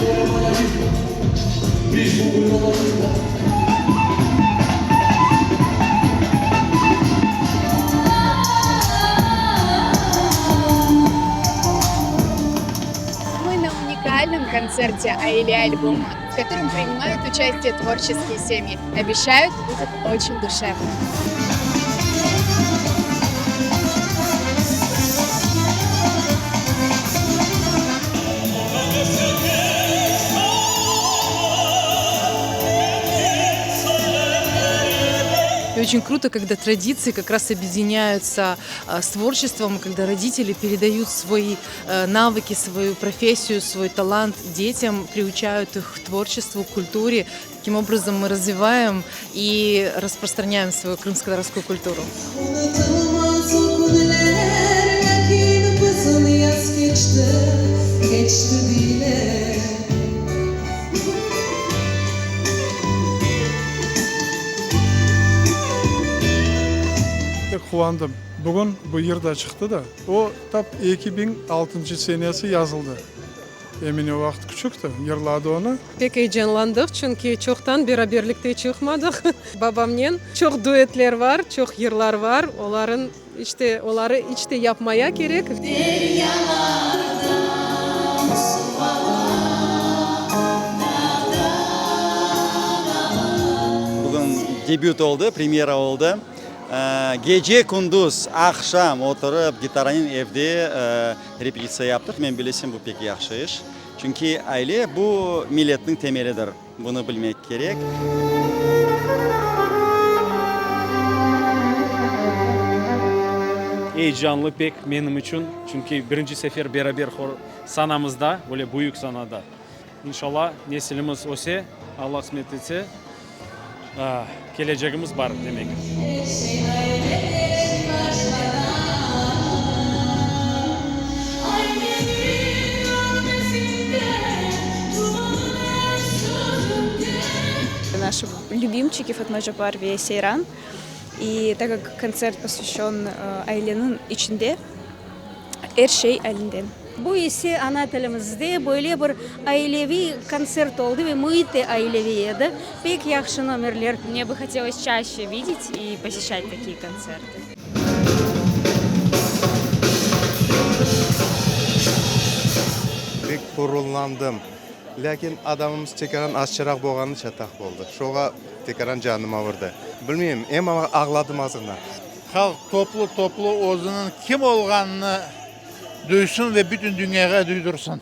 Мы на уникальном концерте Aile albomı, в котором принимают участие творческие семьи. Обещают, будет очень душевно. И очень круто, когда традиции как раз объединяются с творчеством, когда родители передают свои навыки, свою профессию, свой талант детям, приучают их к творчеству, к культуре. Таким образом мы развиваем и распространяем свою крымско-татарскую культуру. Unutılmaz o künler, lâkin bizim yaz keçti, keçti bile. Pek quvandım. Bugün bu yır da çıqtı da. O, tap 2006 senesi yazıldı. Emine o vaqıt küçükti, yırladı onı. Pek eyecanlandıq, çünki çoqtan beraberlikte çıqmadıq babamnen. Çoq duetler bar, çoq yırlar bar, oların işte, oları iç te yapmaya kerek. Deryalardan suv ala, dağdan ala. Bugün debüt oldı, premyera oldı. Gece-kündüz, aqşam oturıp, gitaranen evde repetitsiya yaptıq. Men bilesem, bu pek yahşı iş. Çünki aile, bu milletniñ temelidir. Bunı bilmek kerek. Eyecanlı pek menim içün, çünki birinci sefer beraber hor sanamızda, böyle büyük sanada. İnşallah, nesilimiz öse, Alla qısmet etse, kelecegimiz bar demek. Er şey aileden başlana. Aileniñ nağmesinde, dumanın er sözünde. Наши любимчики Fatma Cabbar ve Seyran. И так как kontsert posvyaşçen aileniñ içinde, er şey aileden. Bu ise ana tilimizde böyle bir aileviy kontsert oldı ve müit de aileviy edi. Pek yahşı nomerler. Мне бы хотелось чаще видеть и посещать такие концерты. Pek ğururlandım. Lâkin adamımız tekaran azçaraq bolğanı çataq boldı. Şoğa tekaran canım avırdı. Bilmeyim, em ağladım azğına. Halq toplu-toplu özüniñ kim olğanını duysın ve bütün dünyağa duydursın.